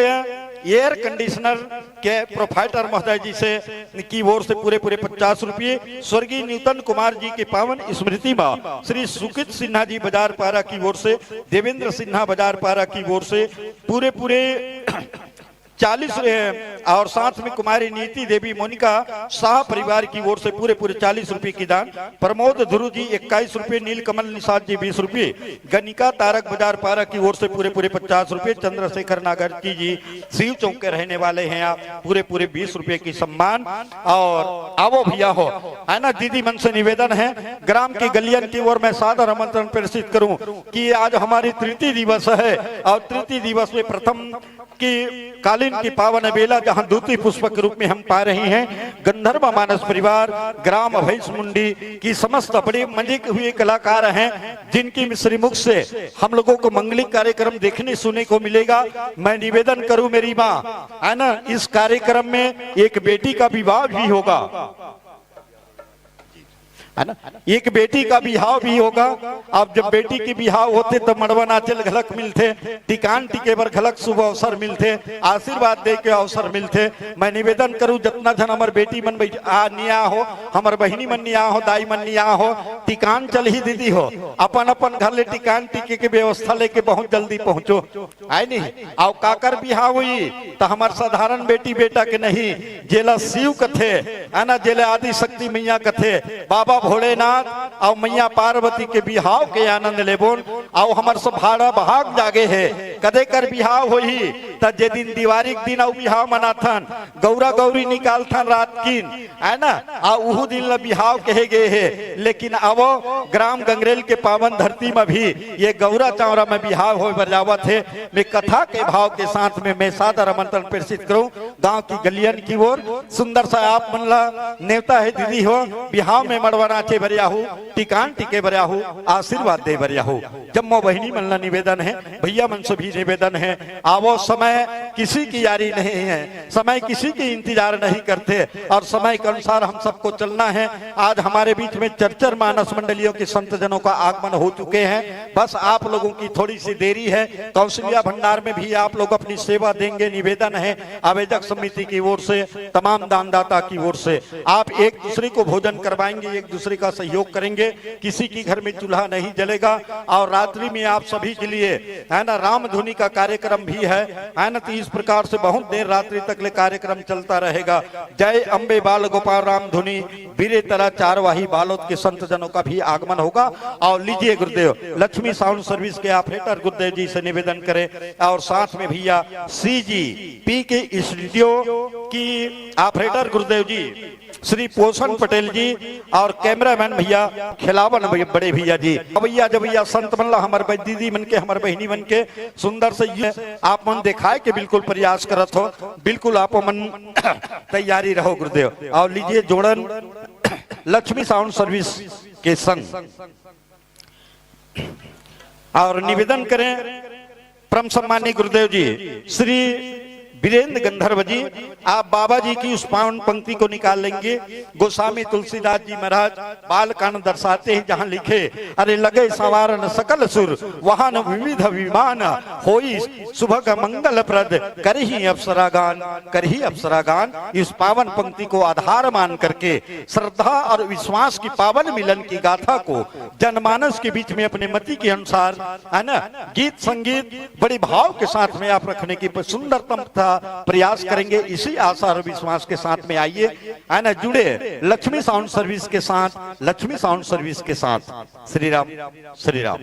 एयर कंडीशनर के प्रोप्राइटर महोदय जी से की ओर से पूरे पूरे पचास रुपये। स्वर्गीय नूतन कुमार जी के पावन स्मृति में श्री सुकित सिन्हा जी बाजार पारा की ओर से, देवेंद्र सिन्हा बाजार पारा की ओर से पूरे पूरे चालीस रहे हैं और साथ में कुमारी नीति देवी मोनिका शाह परिवार की ओर से पूरे पूरे चालीस रुपये की दान। प्रमोद ध्रुव जी इक्कीस रुपये, नीलकमल निषाद जी बीस रुपये, गनिका तारक बाजार पारा की ओर से पूरे पूरे पचास रुपये, चंद्रशेखर नागरकी जी शिव चौक के रहने वाले हैं आप, पूरे पूरे बीस रुपये की सम्मान। और आवो भैया हो, है ना, दीदी मन से निवेदन है, ग्राम की गलियन की ओर मैं सादर आमंत्रण प्रेषित करूं कि आज हमारी तृतीय दिवस है और तृतीय दिवस में प्रथम की कालीन की पावन बेला जहां दूती पुष्प के रूप में हम पा रहे हैं। गंधर्व मानस परिवार ग्राम भैंस मुंडी की समस्त बड़े मजे हुए कलाकार हैं, जिनकी मिश्री मुख से हम लोगों को मंगलिक कार्यक्रम देखने सुनने को मिलेगा। मैं निवेदन करूं मेरी माँ, है ना, इस कार्यक्रम में एक बेटी का विवाह भी होगा, है ना, एक बेटी का बिहाव भी होगा। अब जब बेटी के बिहाव होथे त मड़वा नाचे ल घलक मिलथे, टिकान टिके बर घलक शुभ अवसर मिलथे, आशीर्वाद दे के अवसर मिलथे। मैं निवेदन करूं, जतना झन हमर बेटी मन बैठ-, आ, निया हो, हमर बहिनी मन निया हो, दाई मन निया हो, टिकान चलही दीदी हो, अपन अपन घर ले टिकान टिके के व्यवस्था लेके बहुत जल्दी पहुंचो। आय नहीं? अउ काकर बिहाव होई, त हमर साधारण बेटी बेटा के नहीं, जेला शिव कथे, है ना, जेला आदि शक्ति मैया कथे, बाबा भोलेनाथ अउ मैया पार्वती के बिहाव के आनंद लेबोन। अउ हमर सब भाड़ा भाग जागे हे, कदे कर बिहाव होही, त जे दिन दिवारी के दिन अउ बिहाव मनाथन, गौरा गौरी निकालथन रात किन, है ना, आ उहू दिन ल बिहाव कहे गे हे। लेकिन आवो, ग्राम गंगरेल के पावन धरती म भी ये गौरा चावरा म बिहाव होय बर जावत हे। मैं कथा के भाव के साथ में मैं सादर आमंत्रण प्रेषित करूं गांव की गलियन की ओर। सुंदर सा आप मन ला नेवता हे दीदी हो, बिहाव में मड़वा नाचे बर आहू, टिकान टिके बर आहू, आशीर्वाद दे बर आहू। जम्मो बहिनी मन ला निवेदन हे, भैया मन से भी निवेदन हे, आवो, समय किसी की यारी नहीं है, समय किसी की इंतजार नहीं करते और समय के अनुसार हम सबको चलना है। आज हमारे बीच में चरचर मानस मंडलियों के संत जनों का आगमन हो चुके हैं। बस आप लोगों की थोड़ी सी देरी है। कौशल्या भंडार में भी आप लोग अपनी सेवा देंगे, निवेदन है आवेदक समिति की ओर से, तमाम दानदाता की ओर से। आप एक दूसरे को भोजन करवाएंगे, एक दूसरे का सहयोग करेंगे। किसी की घर में चूल्हा नहीं जलेगा। और रात्रि में आप सभी के लिए, है ना, रामधुनी का कार्यक्रम भी है, है ना। तो इस प्रकार से बहुत देर रात्रि तक ले कार्यक्रम चलता रहेगा। जय अम्बे बाल गोपाल रामधुनी, बीरे तरा चारवाही बालोद के संत जनों का भी आगमन होगा। और लीजिए गुरुदेव, लक्ष्मी साउंड सर्विस के ऑपरेटर गुरुदेव जी से निवेदन करें और साथ में भैया सी जी पी के स्टूडियो की ऑपरेटर गुरुदेव जी, श्री पोषण पटेल जी और कैमरामैन भैया, खिलावन भैया, बड़े भैया जी, अवैया जवैया संत मन ला, हमर ब-, दीदी मन के, हमर बहिनी मन के सुंदर से ये आप मन दिखाए के बिल्कुल प्रयास करत हो, बिल्कुल आप मन तैयारी रहो गुरुदेव। और लीजिए जोड़न लक्ष्मी साउंड सर्विस के संग और निवेदन करें परम सम्माननीय गुरुदेव जी श्री वीरेंद्र गंधर्व जी, आप बाबा जी की उस पावन पंक्ति को निकाल लेंगे। गोस्वामी तुलसीदास जी महाराज बालकांड दर्शाते हैं, जहां लिखे, अरे लगे संवारन सकल सुर, वाहन विविध विमान, होई सुभग मंगल प्रद, करही अप्सरागान, करही अप्सरागान। इस पावन पंक्ति को आधार मान करके श्रद्धा और विश्वास की पावन मिलन की गाथा को जनमानस के बीच में अपने मति के अनुसार, है ना, गीत संगीत बड़ी भाव के साथ में आप रखने की सुंदरतम तथा प्रयास करेंगे। इसी आशा और विश्वास के साथ में आइए, है ना, जुड़े लक्ष्मी साउंड सर्विस के साथ, लक्ष्मी साउंड सर्विस के साथ। Shri Ram, Shri Ram.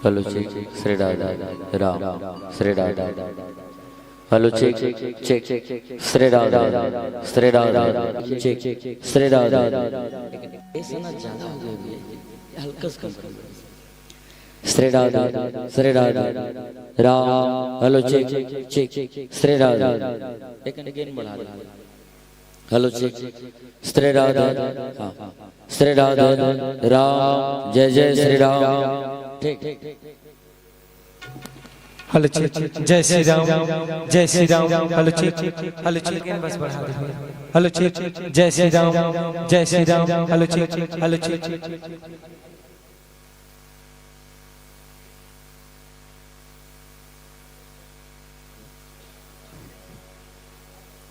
Hello, check. Shri Radhe Ram, Shri Radhe. Hello, check, check. Shri Radhe, Shri Radhe, check. Shri Radhe. ऐसा ना ज्यादा हो गया भैया, हल्का सा कम कर दो। Shri Radhe, Shri Radhe Ram. Hello, check, check. Shri Radhe. एक कण gain बढ़ा दो। Hello, check. श्री राधे, हाँ, श्री राधे राम, जय जय श्री राम। ठीक, ठीक। Hello, check. जय श्री राम, जय Shri Ram. Hello, check. Hello, check. Again, बस बढ़ा दो। Hello, check. जय श्री राम, जय Shri Ram. Hello, check. Hello, check.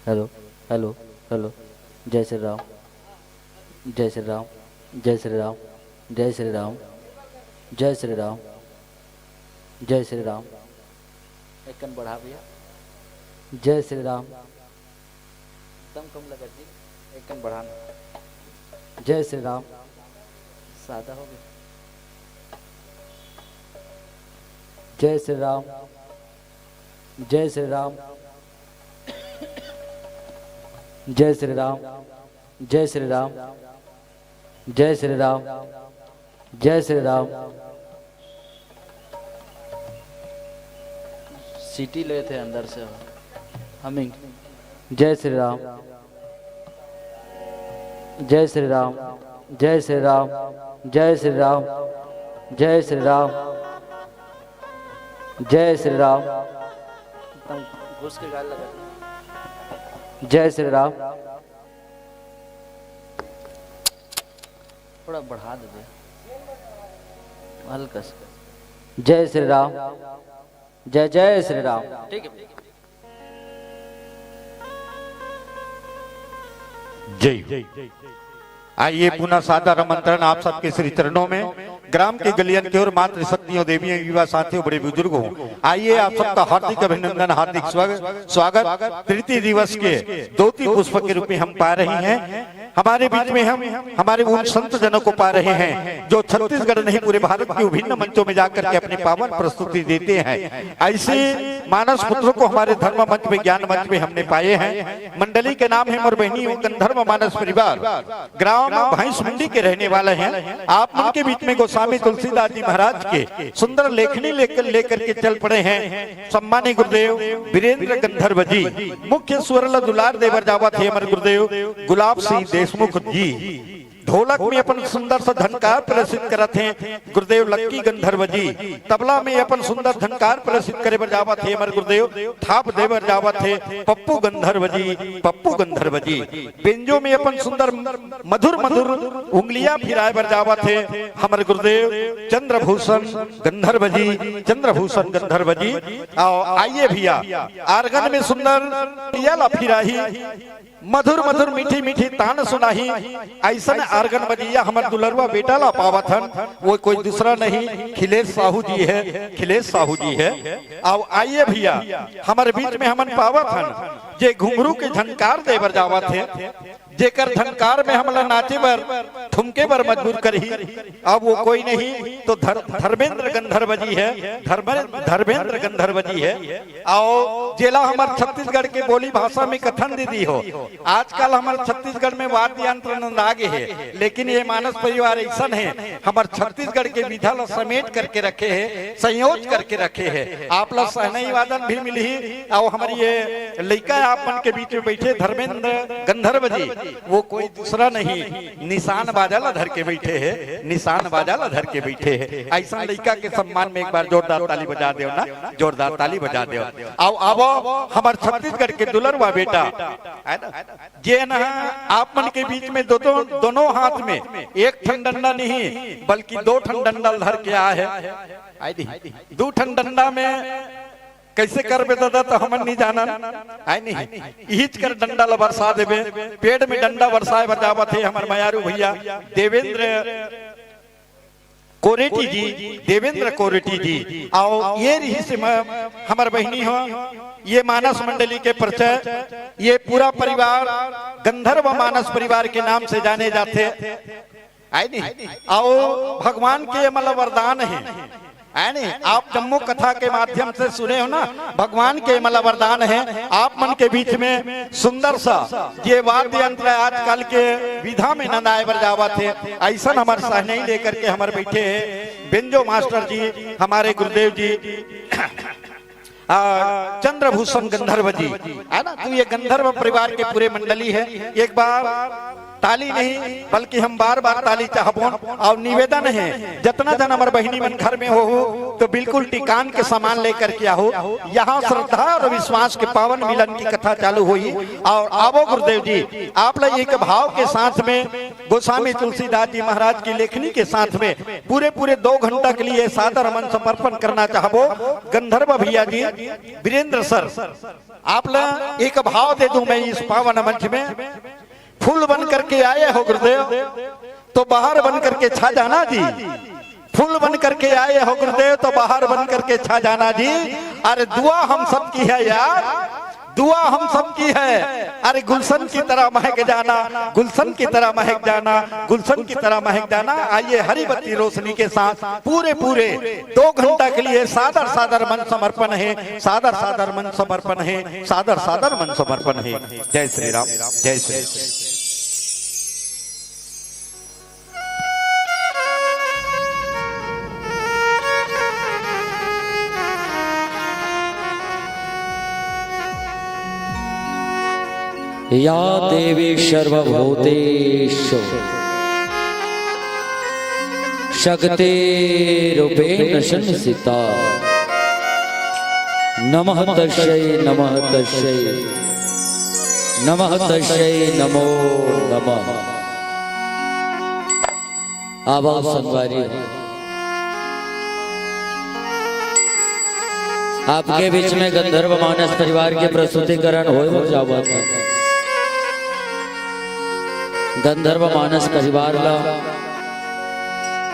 Hello, hello, hello. जय श्री राम, जय श्री राम, जय श्री राम, जय श्री राम, जय श्री राम, जय श्री राम। एक कण बढ़ा भैया। जय श्री राम। एकदम कम लगा जी, एक कण बढ़ाना। जय श्री राम। सादा हो गया। जय श्री राम, जय श्री राम, जय श्री राम, जय श्री राम, जय श्री राम, जय श्री राम। सीटी लेते अंदर से, humming। जय श्री राम, जय श्री राम, जय श्री राम, जय श्री राम, जय श्री राम, जय श्री राम। एकदम घुस के गाल लगा। जय श्री राम। थोड़ा बढ़ा दे दे, हल्का सा। जय श्री राम, जय जय श्री राम। ठीक है। जय हो। आइए, पुनः सादर आमंत्रण आप सबके श्री चरणों में। ग्राम के गलियन के और मातृ शक्तियों, देवियों, युवा साथियों, बड़े बुजुर्ग हो, आइए, आप सबका हार्दिक अभिनंदन, हार्दिक स्वागत, स्वागत। तृतीय दिवस के द्योति पुष्प के रूप में हम पा रहे हैं। हमारे बीच में हम हमारे उन संत जनों को पा रहे हैं जो छत्तीसगढ़ नहीं, पूरे भारत के विभिन्न मंचों में जाकर के अपनी पावन प्रस्तुति देते हैं। ऐसे मानस पुत्रों को हमारे धर्म मंच में, ज्ञान मंच में हमने पाए हैं। मंडली के नाम है मोर बहिनी गंधर्व मानस परिवार, ग्राम भैंसमुंडी के रहने वाले हैं। आप मन के बीच में गोस्वामी तुलसीदास जी महाराज के सुंदर लेखनी लेकर, लेकर के चल पड़े हैं। सम्मानी गुरुदेव वीरेंद्र गंधर्व जी, मुख्य स्वर ल दुलार देबर जावत हे हमर गुरुदेव गुलाब सिंह देशमुख जी। ढोलक में अपन सुंदर सा झनकार प्रदर्शित करत हे गुरुदेव लक्की गंधर्व जी। तबला में अपन सुंदर झनकार प्रदर्शित करे बर जावत हे हमर गुरुदेव, थाप देबर जावत हे पप्पू गंधर्व जी, पप्पू गंधर्व जी। बेंजो में अपन सुंदर मधुर मधुर उंगलियां फिराए बर जावत हे हमर गुरुदेव चंद्रभूषण गंधर्व जी, चंद्रभूषण गंधर्व जी। आओ, आइए भैया, आर्गन में सुंदर पिया ला फिराही, मधुर मधुर मीठी मीठी तान सुनाही। ऐसन आर्गन बजैया हमर दुलरुआ बेटा ला पावत हन, वो कोई दूसरा नहीं, खिलेश साहू जी है, खिलेश साहू जी है। आओ, आइए भैया, हमर बीच में हमन पावत हन, जे घुंघरू के झनकार देबर जावत हे, जेकर झनकार में हमला नाचे बर, ठुमके बर मजबूर करही। अब वो कोई नहीं तो धर-, धर्मेंद्र गंधर्व जी है, धर्म-, धर्मेंद्र गंधर्व जी है। आओ, जेला हमर छत्तीसगढ़ के बोली भाषा में कथन दीदी हो। आजकल हमर छत्तीसगढ़ में वाद्य यंत्र नंदा गे हे, लेकिन ये मानस परिवार ऐसन है, हमर छत्तीसगढ़ के विधा ला समेट करके रखे हे, संयोज करके रखे हे। आप ला सहनई वादन भी मिलही। आओ, हमर ये लइका आप मन के बीच में बैठे धर्मेंद्र गंधर्व जी, वो कोई दूसरा नहीं, निशान बाजा ला धर के बैठे हे, निशान बाजा ला धर के बैठे हे। ऐसन लइका के सम्मान में एक बार जोरदार ताली बजा देव ना, जोरदार ताली बजा देव। आओ, आओ, हमर छत्तीसगढ़ के दुलरुआ बेटा, है ना, जे ना आप मन के बीच में दो, दो, दोनों हाथ में एक ठन डंडा नहीं, बल्कि दो ठन डंडा धर के आए हे। आए दी, दू ठन डंडा में कैसे करबे दादा, तो हमन नहीं जानन, आए नहीं। इहिच कर डंडा ला बरसा देबे, पेड़ में डंडा बरसाए बर जावत हे हमर मयारू भैया देवेंद्र कोरेटी जी, देवेंद्र कोरेटी जी। आओ, ये रही से म-, हमर बहिनी हो, ये मानस मंडली के परिचय, ये पूरा परिवार गंधर्व मानस परिवार के नाम से जाने जाथे। आए नहीं? आओ, भगवान के मतलब वरदान है। है नी? आप जम्मो कथा के माध्यम से सुने हो ना, भगवान के मला वरदान है आप मन के बीच में सुंदर सा ये वाद्य यंत्र आजकल के विधा में नंदाए बर जावत है। ऐसन हमर सहनई लेकर के हमर बैठे हैं बेंजो मास्टर जी, हमारे गुरुदेव जी, आ, चंद्रभूषण गंधर्व जी, है ना? तो ये गंधर्व परिवार के पूरे मंडली है। एक बार ताली नहीं, बल्कि हम बार बार ताली चाहबो। और निवेदन है, जितना जन हमर बहिनी मन घर में हो, हो तो बिल्कुल टिकान के सामान लेकर के आओ। यहाँ श्रद्धा और विश्वास के पावन मिलन की कथा चालू हुई। और आवो गुरुदेव जी, आप लोग एक भाव के साथ में गोस्वामी तुलसीदास जी महाराज की लेखनी के साथ में पूरे पूरे दो घंटा के लिए सादर मन समर्पण करना चाहबो। गंधर्व भैया जी, वीरेंद्र सर, आप ला एक भाव दे दूं मैं इस पावन मंच में। फूल बन करके आए हो गुरुदेव, तो बहार बन करके छा जाना जी। फूल बन करके आए हो गुरुदेव, तो बहार बन करके छा जाना जी। अरे दुआ हम सब की है यार, दुआ हम सब की है। अरे गुलशन की तरह महक जाना, गुलशन की तरह महक जाना, गुलशन की तरह महक जाना। आइए, हरी बत्ती रोशनी के साथ पूरे पूरे दो घंटा के लिए सादर सादर मन समर्पण है, सादर सादर मन समर्पण है, सादर सादर मन समर्पण है। जय श्री राम, जय श्री राम। या देवी सर्वभूतेषु शक्तिरूपेण संस्थिता। नमः तस्यै, नमः तस्यै, नमः तस्यै, नमो नमः। आवाज संगवारी हो। आपके बीच में गंधर्व मानस परिवार के प्रस्तुतिकरण होय हो जावत है। गंधर्व मानस परिवार ला,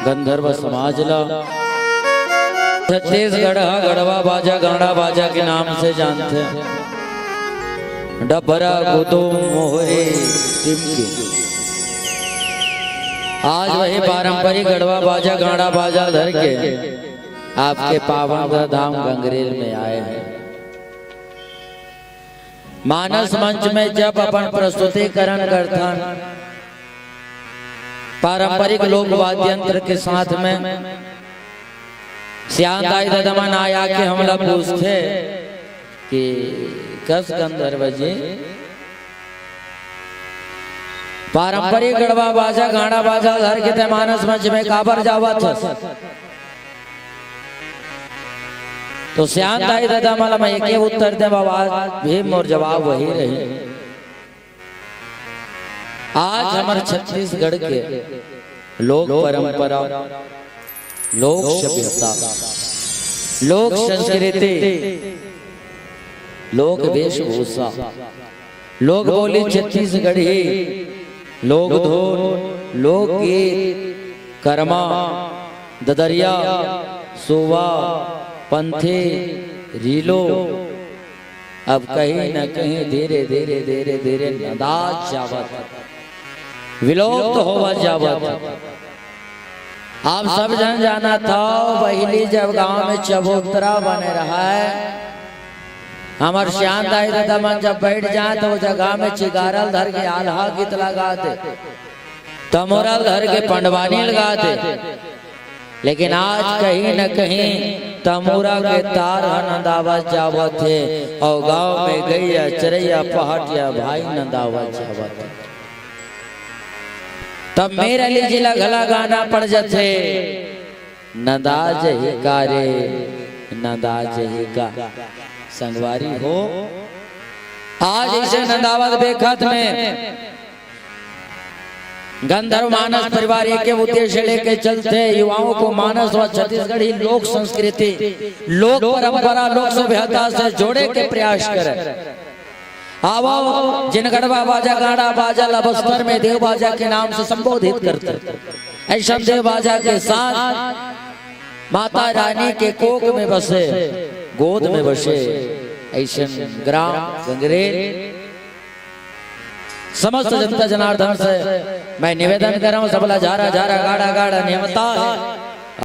गंधर्व समाज ला छत्तीसगढ़ हा गढ़वा बाजा, गांड़ा बाजा के नाम से जानथे। डबरा, गुदुम, मोहरी, टिमकी। आज वही पारंपरिक गढ़वा बाजा, गांड़ा बाजा धर के आपके पावन धाम गंगरेल में आए हैं। मानस मंच में जब अपन प्रस्तुतिकरण करथन, पारंपरिक लोक वाद्य यंत्र के साथ में सियान दाई ददा मन आया के हमला पूछथे कि कस गंधर्व जी, पारंपरिक गढ़वा बाजा, गांड़ा बाजा धर के ते मानस मंच में काबर जावत हस? तो सियान दाई ददा मन ला मैं एके उत्तर दे, आवाज भी मोर जवाब वही रही। आज हमर छत्तीसगढ़ के लोक परंपरा, लोक सभ्यता, लोक संस्कृति, लोक वेशभूषा, लोक बोली छत्तीसगढ़ी, लोक धुन, लोकगीत, करमा, ददरिया, सुवा, पंथी, रीलो, अब कहीं न कहीं धीरे धीरे, धीरे धीरे नंदात जावत, विलुप्त होवत जावत। आप सब झन जानत हव, पहिली जब गांव में चबूतरा बने रहय, हमर सियान दाई ददा मन जब बैठ जाय, त ओ जगह में चिगारल धर के आल्हा गीत लगा दे, तमोरल धर के पंडवानी लगा दे। लेकिन आज कहीं न कहीं तमोरा के तार ह नंदावत जावत हे, अउ गांव में गइया चरइया पहाटिया भाई नंदावत जावत हे। तब मेर अली जी ला घला गाना पड़ जथे, नंदा जही का रे, नंदा जही का। संगवारी हो, आज इसे नंदावत बेखत में गंधर्व मानस परिवार एक उद्देश्य लेके चलथे, युवाओं को मानस व छत्तीसगढ़ी लोक संस्कृति, लोक परंपरा, लोक सभ्यता से जोड़े के प्रयास करे। आवव, जिन गढ़वा बाजा, गांड़ा बाजा ला बस्तर में देव बाजा के नाम से संबोधित करथे, ऐसन देव बाजा के साथ माता रानी के कोख में बसे, गोद में बसे, ऐसन ग्राम गंगरेल। समस्त जनता जनार्दन से मैं निवेदन करंव, सबला झारा झारा, गाड़ा गाड़ा नेवता हे।